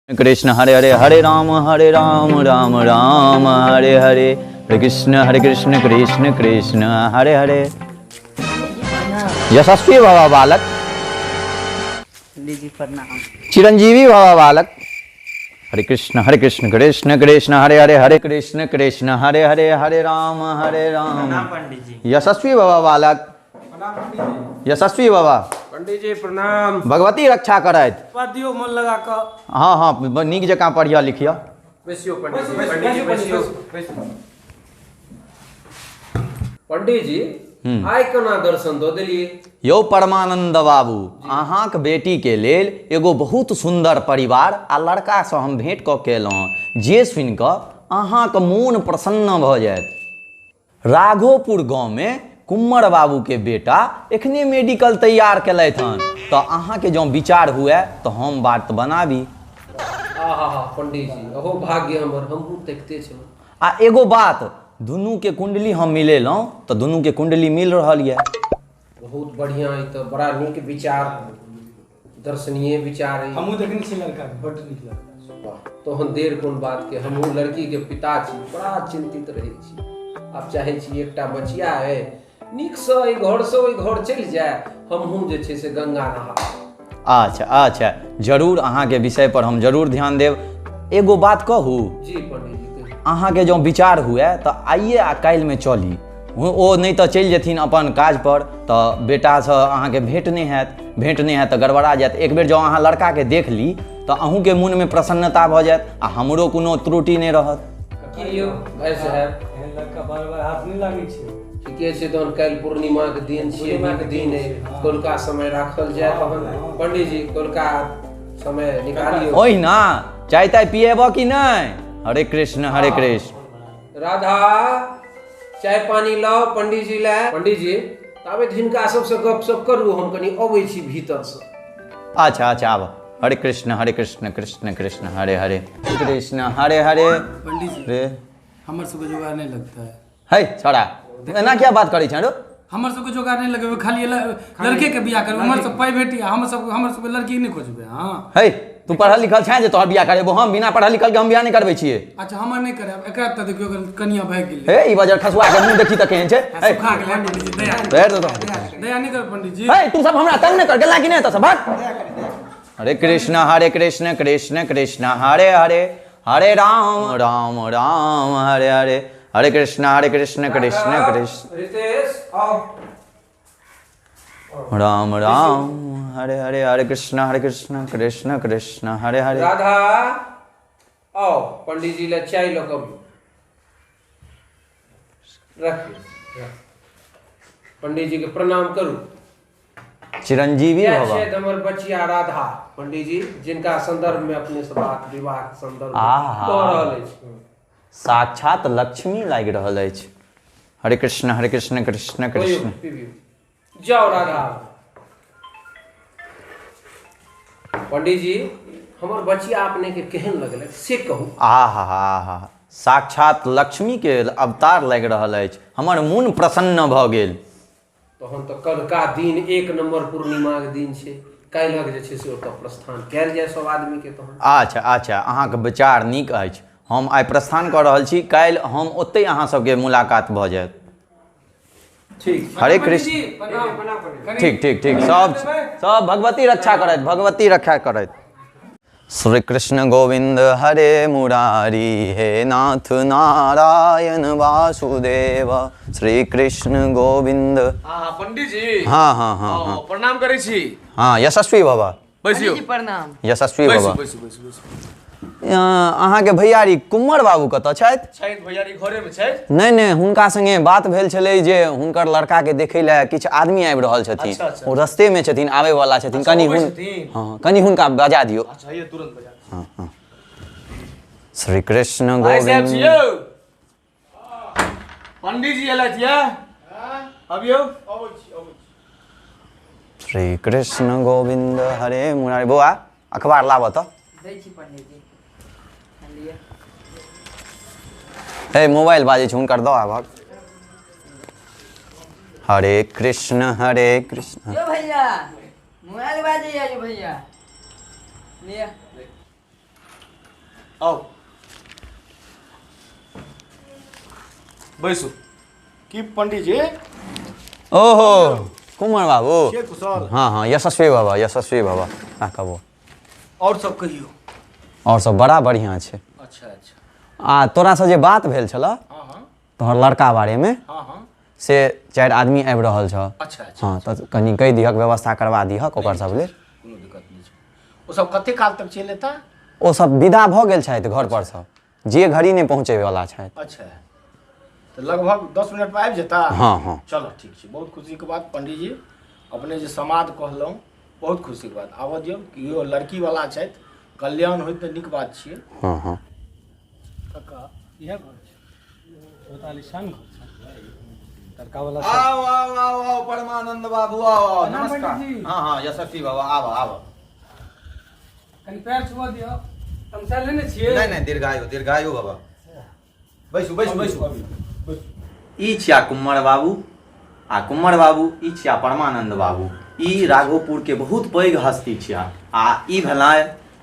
कृष्ण हरे हरे हरे राम राम राम हरे हरे, हरे कृष्ण कृष्ण कृष्ण हरे हरे। यशस्वी बाबा बालक। पंडित जी प्रणाम। चिरंजीवी बाबा बालक। हरे कृष्ण कृष्ण कृष्ण हरे हरे, हरे कृष्ण कृष्ण हरे हरे, हरे राम हरे राम। पंडित जी। यशस्वी बाबा बालक। यशस्वी बाबा। पंडित जी प्रणाम। भगवती रक्षा करथि। दियौ मन लगा कऽ। हाँ हाँ, नीक जकाँ पढ़िया लिखिया। बैसियो पंडित जी, पंडित जी बैसियो। पंडित जी आइ केना दर्शन दऽ देलियै? यौ परमानंद बाबू, अहाँक बेटी के लेल एगो बहुत सुंदर परिवार आ लड़का से हम भेंट कऽ के एलहुँ, जे सुनि कऽ अहाँक मोन प्रसन्न भऽ जायत। राघोपुर गाँव में कुम्मर बाबू के बेटा एखने मेडिकल तैयार केलथि हन, तऽ अहाँके जँ विचार हुए तऽ हम बात बनाबी। आहा पंडित जी, अहो भाग्य हमर, हमहूँ देखते छलहुँ। आ एगो बात, दुनू के कुंडली हम मिलेलहुँ तऽ दुनू के कुंडली मिल रहल यऽ। बहुत बढ़िया, ई तऽ बड़ा नीक विचार, दर्शनीय विचार अइ। हमहूँ देखने छी लड़का के, बड्ड नीक लड़का। वाह, तहन देर कोन बात के, हमहूँ लड़की के पिता छी, बड़ा चिंतित रहै छी। आब चाहै छी एकटा बचिया अइ, नीकसँ एहि घरसँ ओहि घर चलि जाय, हमहूँ जे छै से गंगा नहा। अच्छा अच्छा, जरूर अहाँके विषय पर हम जरूर ध्यान देब। एगो बात कहू? जी पंडित जी कहियौ। अहाँके जँ विचार हुए तऽ आइए आ काल्हिमे चली। ओ नहि तऽ चलि जेथिन अपन काज पर, तऽ बेटासँ अहाँके भेंट नहि हैत, भेंट नहि हैत तऽ गड़बड़ा जायत। एक बेर जँ अहाँ लड़काके देख ली तऽ अहूँके मोनमे प्रसन्नता भऽ जायत आ हमरो कोनो त्रुटि नहि रहत। की यौ भाइ साहेब, एहन लड़का बार बार हाथ नहि लागै छै। ठीके छै, तहन काल्हि पूर्णिमाके दिन छियै, नीक दिन अइ, कौलका समय राखल जाय। तहन पंडित जी कौलका समय निकालियौ। ओहिना चाय ताय पिएबऽ कि नहि? हरे कृष्ण हरे कृष्ण। राधा चाय पानी लाओ पंडित जी लए। पंडित जी ताबे हिनका सबसँ गपशप करू, हम कनि अबै छी भीतरसँ। अच्छा अच्छा, आब हरे कृष्ण कृष्ण कृष्ण हरे हरे, कृष्ण हरे हरे। पंडित जी रे हमर सबके जोगाड़ नहि लगता है। है छोड़ा, एना क्या बात करै छें रो? हमर सबके जोगाड़ नहि लगेबै, खाली लड़के के बियाह करबै, हमर सब पाइ भेटी, हमर सबके लड़की नहि खोजबै। हाँ है, तू पढ़ल लिखल छें जे तोहर बियाह करेबो? हम बिना पढ़ल लिखल के हम बियाह नहि करबै छियै। अच्छा, हमर नहि करायब, एकरा तऽ देखियौ कनिया भागि गेलै। हे, ई बजर खसुआ के मुँह देखी तऽ केहन छै। हे सुखा गेलै पंडित जी, दया बैठ दो। दया नहि कर पंडित जी। हे, तू सब हमरा तंग नहि कर, गेला कि नहि एतऽ से भाग। हरे कृष्ण कृष्ण कृष्ण हरे हरे, हरे राम राम राम हरे हरे, हरे कृष्ण कृष्ण कृष्ण रितेश आओ। राम राम हरे हरे, हरे कृष्ण कृष्ण कृष्ण हरे हरे। राधा आओ, पंडित जी लए चाय लऽ कऽ रखियौ। पंडित जी के प्रणाम करू। चिरंजीवी इएह बाबा। छथि हमर बचिया राधा पंडित जी, जिनका संदर्भ में अपने से बात विवाह के संदर्भ में आहा। कऽ रहल अछि। साक्षात लक्ष्मी लागि रहल अछि। हरे कृष्ण कृष्ण कृष्ण। पिबियौ, जाओ राधा। पंडित जी हमर बचिया अपने के केहन लगलै से कहू। आहा हा, साक्षात लक्ष्मी के अवतार लागि रहल अछि, हमर मोन प्रसन्न भऽ गेल। तहन तऽ कलका दिन एक नंबर पूर्णिमा के दिन छै, काल्हिक जे छै से ओतऽ प्रस्थान कयल जाय सब आदमी के। तहन अच्छा अच्छा, अहाँके विचार नीक अछि, हम आइ प्रस्थान कऽ रहल छी, काल्हि हम ओतहि अहाँ सबके मुलाकात भऽ जायत। ठीक। हरे कृष्ण। ठीक ठीक ठीक, सब सब भगवती रक्षा करथि, भगवती रक्षा करथि। श्री कृष्ण गोविंद हरे मुरारी, हे नाथ नारायण वासुदेव, श्री कृष्ण गोविंद। हाँ पंडित जी। हाँ हाँ हाँ हाँ, प्रणाम करै छी। हाँ यशस्वी बाबा। बैसियौ प्रणाम। यशस्वी बाबा। बैसू बैसू बैसू। अहाँके भैयारी कुमर बाबू कतऽ छथि? छथि भैयारी घरे में छथि। नहि नहि, हुनका संगे बात भेल छलै जे हुनकर लड़का के देखै लए किछु आदमी आबि रहल छथिन। अच्छा, अच्छा। ओ रस्ते में छथिन, आबै वाला छथिन। अच्छा, कनि अबै छथिन? हाँ, कनि हुनका बजा दियौ। अच्छा, ये तुरंत बजा। हाँ हाँ। श्री कृष्ण भाई साहब गोविंद। छियौ, पंडित जी एलथि ये, अबियौ। श्री कृष्ण गोविंद हरे मुरारी। बौआ अखबार लाबऽ तऽ। दै छी पंडित जी। लिअ। हे मोबाइल बाजै छै हुनकर, दऽ आबक। हरे कृष्ण हरे कृष्ण। यो भैया मोबाइल बाजैया, यो भैया लिअ। आउ बैसू। की पंडित जी? ओहो कुमार बाबू। के कुशल? हाँ हाँ, यशस्वी बाबा, यशस्वी बाबा। आ कहबो। और सब कहियो। और सब बड़ा बढ़िया छै। अच्छा अच्छा। आ तोरा से जे बात भेल छल, हाँ हाँ, तोहर लड़का बारे में, हाँ हाँ, से 4 आदमी आबि रहल छ। अच्छा अच्छा। हाँ, तऽ कनि कहि दिहक, व्यवस्था करवा दिहक ओकर सब लेल। कोनो दिक्कत नहि छै। ओ सब कते काल तक चलि एता? ओ सब विदा भऽ गेल छथि घर पर सँ, जे घड़ी नहि पहुँचै वाला छथि। अच्छा, तऽ लगभग 10 मिनट में आबि जेता? हाँ हाँ। चलो ठीक छै, बहुत खुशीके बात पंडीजी, अपने जे समाद कहलहुँ बहुत खुशीके बात। आबऽ दियौ, कि यो लड़की वाला छथि, कल्याण होइत तऽ नीक बात छियै। हाँ हाँ। काका इएह घर छै, बहुत आलीशान घर छै। लड़का वाला। आओ आओ आओ आओ परमानंद बाबू, आओ आओ। नमस्कार। हाँ हाँ, यशस्वी बाबा, आब आब। कनि पैर छुआ दियौ। तमसा लेने छियै? नहीं नहीं, दीर्घायु दीर्घायु बाबा। बैसू बैसू बैसू। ई छिया कुमार बाबू, आ कुमार बाबू ई छिया परमानंद बाबू। ई राघोपुर के बहुत पैघ हस्ती छिया, आ ई भेला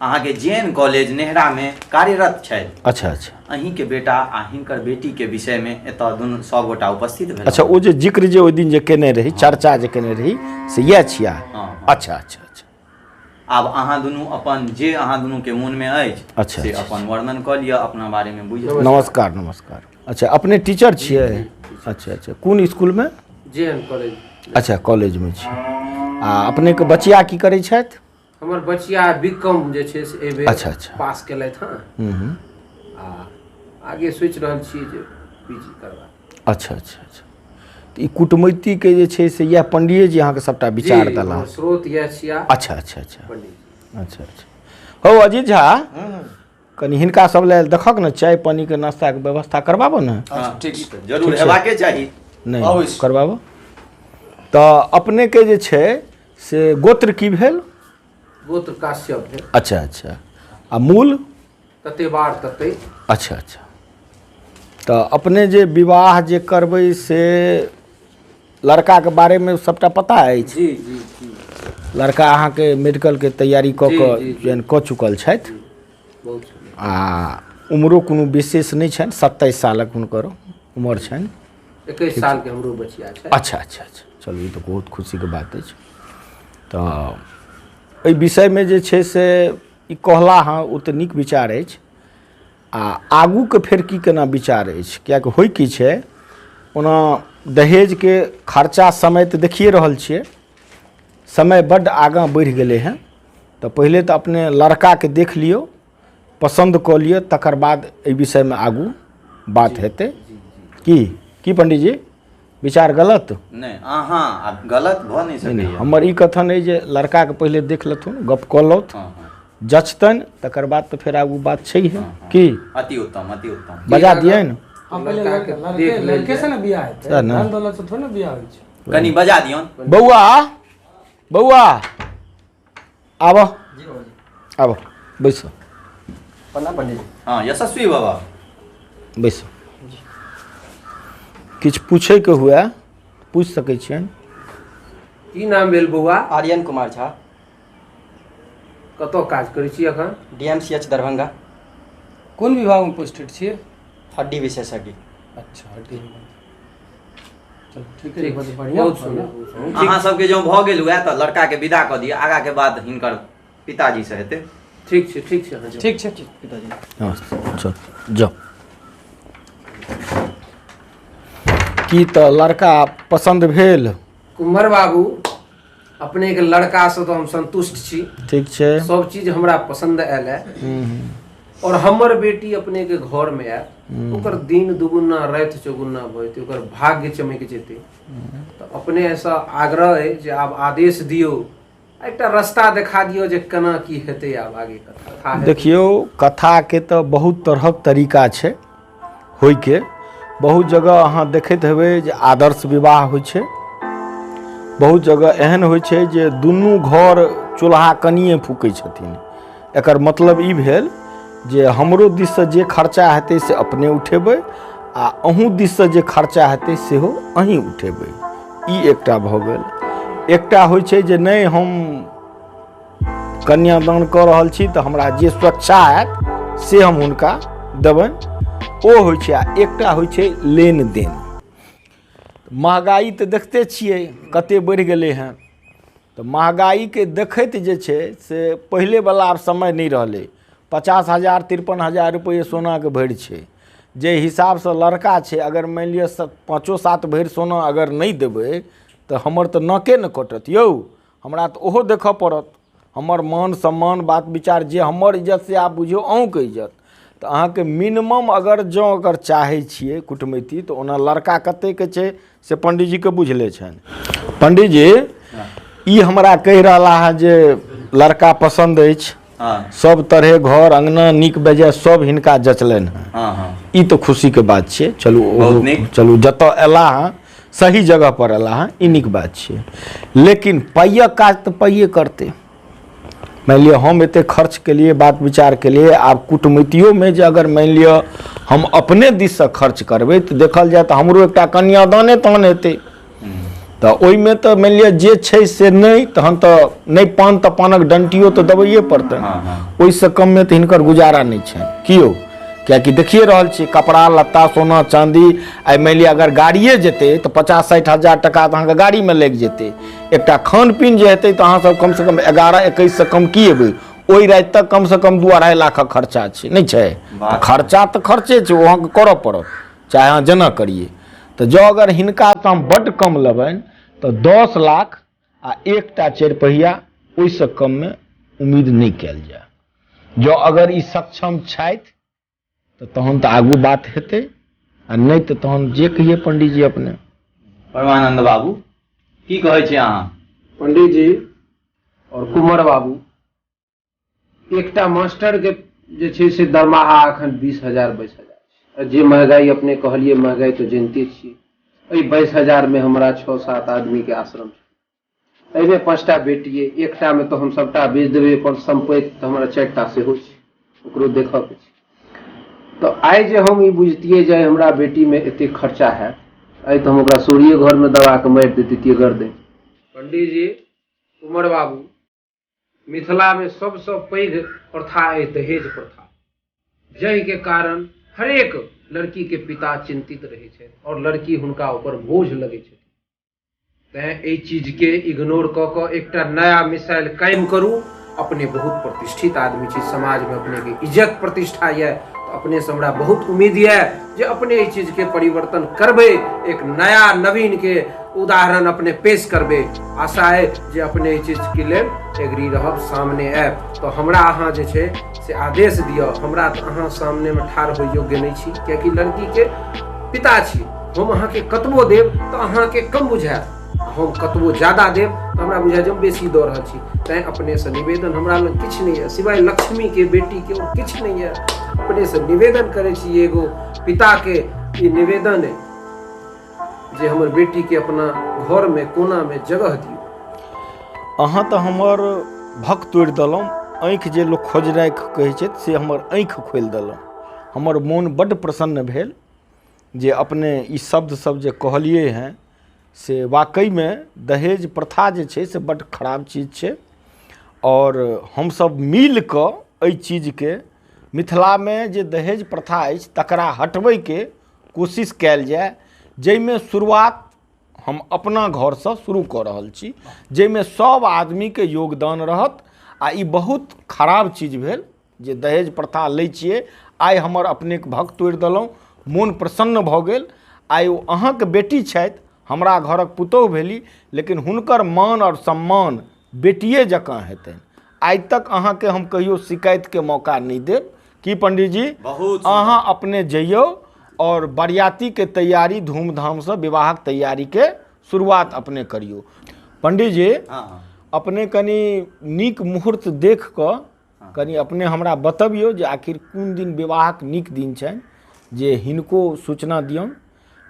अहाँके जेएन कॉलेज नेहरा में कार्यरत छथि। अच्छा अच्छा। अहीं के बेटा आ हिनकर बेटी के विषय में एतऽ दुनू सब गोटा उपस्थित भेल। अच्छा, ओ जे जिक्र जे ओहि दिन जे केने रही, चर्चा जे केने रही, से इएह छिया? हाँ। अच्छा अच्छा अच्छा। आब अहाँ दुनू अपन जे अहाँ दुनू के मोन में अछि, अच्छा, से अच्छा, अपन वर्णन कऽ लिअ, अपना बारे में बुझि। नमस्कार नमस्कार। अच्छा, अपने टीचर छियै? अच्छा अच्छा, कोन स्कूलमे? JN college. अच्छा, कॉलेजमे छी। आ अपनेके बचिया की करै छथि? हमर बचिया बीकॉम जे छै से एहि बेर अच्छा, अच्छा। पास केलथि हँ। हूँ। आ आगे सोचि रहल छी जे पीजी करबा। अच्छा अच्छा अच्छा। तऽ ई कुटमैतीके जे छै से इएह पंडिये जी अहाँके सबटा विचार जी, देला? हमर स्रोत इएह छिया। अच्छा अच्छा अच्छा। पंडित जी। अच्छा अच्छा। हौ अजीत झा, कनि हिनका सब लेल देखक ने, चाय पानी के नाश्ता के व्यवस्था करबाबो ने। ठीक छै, जरूर हेबाके चाही। नहि करबाबो। तऽ अपनेके जे छै से गोत्र की भेल? गोत्र काश्यप भेल। अच्छा अच्छा। आ मूल? तते बार तते। अच्छा अच्छा। तऽ अपने जे विवाह जे करबै से लड़काके बारेमे सबटा पता अछि? जी जी जी। लड़का अहाँके मेडिकलके तैयारी कऽ जी, कऽ जी, जी। ज्वाइन कऽ चुकल छथि। बहुत सुन्दर। आ उमरो कोनो विशेष नहि छनि, 27 सालक हुनकर उमर छनि। 21 साल के हमरो बचिया छै। अच्छा अच्छा अच्छा। चलू, ई तऽ बहुत खुशीके बात अछि। तऽ एहि विषयमे जे छै से ई कहला हँ, ओ तऽ नीक विचार अछि। आ आगूके फेर की केना विचार अछि? किएकि होइ की छै, ओना दहेजके खर्चा समय तऽ देखिए रहल छियै, समय बड्ड आगाँ बढ़ि गेलै हँ। तऽ पहिले तऽ अपने लड़काके देख लियौ, पसन्द कऽ लिअ, तकर बाद एहि विषयमे आगू बात हेतै। की की पंडीजी, विचार गलत? नहि, अहाँ आब गलत भऽ नहि नहि नहि, सकैया। हमर ई कथन अइ जे लड़काके पहिले देख लेथुन, गप कऽ लौथ, हाँ हाँ, जचतनि, तकर बाद तऽ फेर आगू बात छैहे। की अति उत्तम अति उत्तम। बजा दियनि? हाँ, पहिले लड़का के लड़के देख लेल लड़के से ने बियाह हेतै, सएह ने। धन दौलत से थोड़े ने बियाह होइ छै। कनि बजा दियौन। बौआ बौआ आबऽ आबऽ, बैस। प्रणाम पंडित जी। हाँ यशस्वी बाबा, बैस। किछु पूछैके हुए पूछि सकै छियनि। की नाम भेल बौआ? आर्यन कुमार झा। कतऽ काज करै छी अखन? डीएमसीएच दरभंगा। कोन विभागमे पोस्टेड छियै? हड्डी विशेषज्ञ। अच्छा, हड्डी विभाग। चलू ठीक है, ठीक बहुत छै, बढ़िया। बहुत सुन्दर, बहुत सुन्दर। अहाँ सबके जँ भऽ गेल हुए तऽ लड़का के विदा कऽ दिअ, आगा के बाद हिनकर पिताजी से हेतै। ठीक छै ठीक छै, अहाँ जाउ। ठीक छै। पिताजी। नमस्ते। चल जाउ। की तऽ लड़का पसन्द भेल? कुंवर बाबू, अपने के लड़का से तो हम संतुष्ट छी। ठीक छै। सब चीज हमरा पसंद आयल है। और हमर बेटी अपने के घर में आयल, ओकर दिन दुगुना राति चौगुना भऽ जेतै, ओकर भाग्य चमकि जेतै। तऽ अपने ऐसा आग्रह है जे आब आदेश दियौ, एकटा रास्ता देखा दियौ जे केना की हेतै आब आगे कथा हेतै। देखियौ, कथाके तऽ बहुत तरहक तरीका छै होइके। बहुत जगह अहाँ देखैत हेबै जे आदर्श विवाह होइ छै, बहुत जगह एहन होइ छै जे दुनू घर चूल्हा कनिए फूकै छथिन। एकर मतलब ई भेल जे हमरो दिससँ जे खर्चा हेतै से अपने उठेबै आ अहूँ दिससँ जे खर्चा हेतै सेहो अहीं उठेबै। ई एकटा भऽ गेल। एकटा होइ छै जे नहि, हम कन्यादान कऽ रहल छी तऽ हमरा जे स्वेच्छा हैत से हम हुनका देबनि। ओ होइ छै। आ एकटा होइ छै लेन देन। महगाइ तऽ देखते छियै कते बढ़ि गेलै हँ। तऽ महगाइके देखैत जे छै से पहिलेवला आब समय नहि रहलै। 50,000 53,000 रुपैए सोनाके भरि छै। जे हिसाबसँ लड़का छै, अगर मानि लिअ 5-7 भरि सोना अगर नहि देबै तऽ हमर तऽ नाके ने कटत यौ। हमरा तऽ ओहो देखऽ पड़त, हमर मान सम्मान बात विचार जे हमर इज्जत से आब बुझियौ अहूँके इज्जत। तऽ अहाँके मिनिमम अगर जँ अगर चाहै छियै कुटमैती तऽ ओना लड़का कतेकके छै से पंडीजीके बुझले छनि। पंडीजी ई हमरा कहि रहला हँ जे लड़का पसन्द अछि, सब तरहे घर अंगना नीक बेजाय सब हिनका जचलनि हँ। ई तऽ खुशीके बात छियै। चलू चलू, जतऽ अयला हँ सही जगह पर अयला हँ, ई नीक बात छियै। लेकिन पाइयक काज तऽ पाइये करतै। मानि लिअ हम एते खर्च केलियै, बात विचार केलियै, आब कुटमैतियोमे जे अगर मानि लिअ हम अपने दिससँ खर्च करबै तऽ देखल जाय तऽ हमरो एकटा कन्यादाने तहन हेतै। तऽ ओहिमे तऽ मानि लिअ जे छै से नहि, तहन तऽ नहि पान तऽ पानक डंटियो तऽ देबैए पड़तनि। ओहिसँ कममे तऽ हिनकर गुजारा नहि छनि कियो, कियाकि देखिए रहल छियै कपड़ा लत्ता सोना चाँदी। आइ मानि लिअ अगर गाड़िए जेतै तऽ 50-60 हजार टका तऽ अहाँके गाड़ीमे लागि जेतै। एकटा खान पीन जे हेतै तऽ अहाँसभ कमसँ कम 11-21 से कम की एबै ओहि राति तक कमसँ कम 2-2.5 लाखक खर्चा छै, नहि छै? तऽ खर्चा तऽ खर्चे छै, ओ अहाँके करऽ पड़त चाहे अहाँ जेना करियै। तऽ जँ अगर हिनका तऽ हम बड्ड कम लेबनि तऽ 10 लाख आ एकटा चारिपहिया, ओहिसँ कममे उम्मीद नहि कयल जाय। जँ अगर ई सक्षम छथि तऽ तहन तऽ आगू बात हेतै, आ नहि तऽ तहन जे कहियै पंडीजी अपने। परमानंद बाबू की कहै छी अहाँ? पंडीजी और कुंवर बाबू, एकटा मास्टर के जे छै से दरमाहा एखन 20,000 22,000 छै। जे महगाई अपने कहलियै, महगाई तऽ जनिते छियै। एहि 22,000 मे हमरा 6-7 आदमी के आश्रम छै। एहिमे 5टा बेटी अइ, एकटामे तऽ हम सभटा बेच देबै अपन सम्पत्ति, तऽ हमरा 4टा सेहो छै, ओकरो देखऽके छै। तऽ आइ जे हम ई बुझतियै जे हमरा बेटीमे एतेक खर्चा हैत, आइ तऽ हम ओकरा सूर्ये घरमे दबा कऽ मारि दैतियै गर्दन। पंडीजी, कुमर बाबू, मिथिलामे सबसँ पैघ प्रथा अइ दहेज प्रथा, जाहिके कारण हरेक लड़कीके पिता चिन्तित रहै छथि आओर लड़की हुनका ऊपर बोझ लगै छथि। तैँ एहि चीजके इग्नोर कऽ कऽ एकटा नया मिसाइल कायम करू। अपने बहुत प्रतिष्ठित आदमी छी, समाजमे अपनेके इज्जत प्रतिष्ठा यऽ, तऽ अपनेसँ हमरा बहुत उम्मीद यऽ जे अपने एहि चीजके परिवर्तन करबै, एक नया नवीनके उदाहरण अपने पेश करबै। आशा अइ जे अपने एहि चीजके लेल एग्री रहब, सामने आयब। तऽ हमरा अहाँ जे छै से आदेश दिअ। हमरा तऽ अहाँ सामनेमे ठाढ़ होइ योग्य नहि छी, कियाकि लड़कीके पिता छी हम। अहाँके कतबो देब तऽ अहाँके कम बुझायत, हम कतबो ज्यादा देब तऽ हमरा बुझायत जे हम बेसी दऽ रहल छी। तैँ अपनेसँ निवेदन, हमरा लग किछु नहि यऽ सिवाय लक्ष्मीके बेटीके, आओर किछु नहि यऽ। अपनेसँ निवेदन करै छी, एगो पिताके ई निवेदन अइ जे हमर बेटीके अपना घरमे कोनामे जगह दियौ। अहाँ तऽ हमर भक तोड़ि देलहुँ। आँखि जे लोक खोजनाइ कहै छै से हमर आँखि खोलि देलहुँ। हमर मोन बड्ड प्रसन्न भेल जे अपने ई शब्द सब जे कहलियै हँ से वाकईमे दहेज प्रथा जे छै से बड्ड खराब चीज छै। आओर हमसब मिल कऽ एहि चीजके मिथिलामे जे दहेज प्रथा अछि तकरा हटबैके कोशिश कयल जाय, जाहिमे शुरुआत हम अपना घरसँ शुरू कऽ रहल छी, जाहिमे सब आदमीके योगदान रहत। आ ई बहुत खराब चीज भेल जे दहेज प्रथा लै छियै। आइ हमर अपनेके भक्त तोड़ि देलहुँ, मोन प्रसन्न भऽ गेल। आइ ओ अहाँके बेटी छथि, हमरा घरक पुतोहु भेली, लेकिन हुनकर मान आओर सम्मान बेटिए जकाँ हेतनि। आइ तक अहाँके हम कहियो शिकायतके मौका नहि देब। की पंडीजी? बहुत अहाँ अपने जइयौ आओर बरियातीके तैयारी धूमधामसँ विवाहक तैयारीके शुरुआत अपने करियौ। पंडीजी, अपने कनि नीक मुहूर्त देख कऽ कनि अपने हमरा बतबियौ जे आखिर कोन दिन विवाहक नीक दिन छनि, जे हिनको सूचना दियौन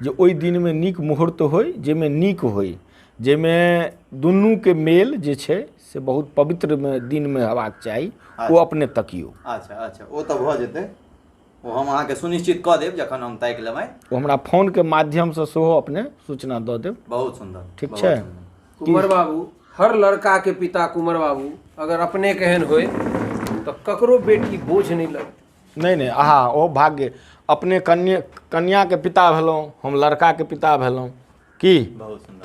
जे ओहि दिनमे नीक मुहूर्त होइ, जाहिमे नीक होइ, जाहिमे दुनूके मेल जे छै से बहुत पवित्रमे दिनमे हेबाक चाही, ओ अपने तकियौ। अच्छा अच्छा, ओ तऽ भऽ जेतै, ओ हम अहाँके सुनिश्चित कऽ देब जखन हम ताकि लेबै। ओ हमरा फोनके माध्यमसँ सेहो अपने सूचना दऽ देब। बहुत सुन्दर, ठीक छै। कुंवर बाबू, हर लड़का के पिता कुंवर बाबू अगर अपने केहन होय तऽ ककरो बेटी बोझ नहि लगतै। नहि नहि, आहा ओ भाग्य, अपने कन्याके पिता भेलहुँ, हम लड़काके पिता भेलहुँ की,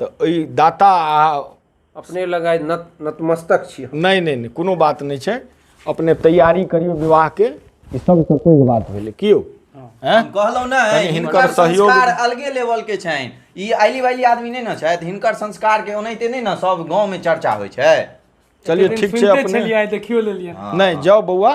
तऽ एहि दाता आ अपने लगाय नतमस्तक छी। नहि नहि नहि, कोनो बात नहि छै, अपने तैयारी करियौ विवाहके, ई सबसँ पैघ बात भेलै। की यौ? कहलहुँ ने, हिनकर सहयोग संस्कार अलगे लेवल के छनि, ई आइली वाइली आदमी नहि ने छथि, हिनकर संस्कार के ओनाहिते नहि ने सब गाँव में चर्चा होइ छै। चलिए ठीक छै, अपने देखियो लेलियै। नहि जाउ बौआ,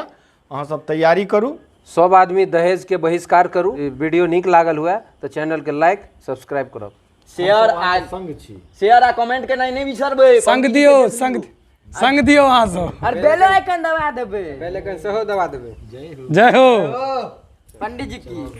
अहाँ सब तैयारी करू, सब आदमी दहेज के बहिष्कार करू। वीडियो नीक लागल हुए तऽ चैनल के लाइक सब्सक्राइब करब, शेयर आ संग छी, शेयर आ कमेंट के नहि बिसरबै, संग दियौ, संग दियौ अहाँ सब, और बेल आइकन दबा देबै, बेल आइकन सेहो दबा देबै। जय हो पंडित जी की।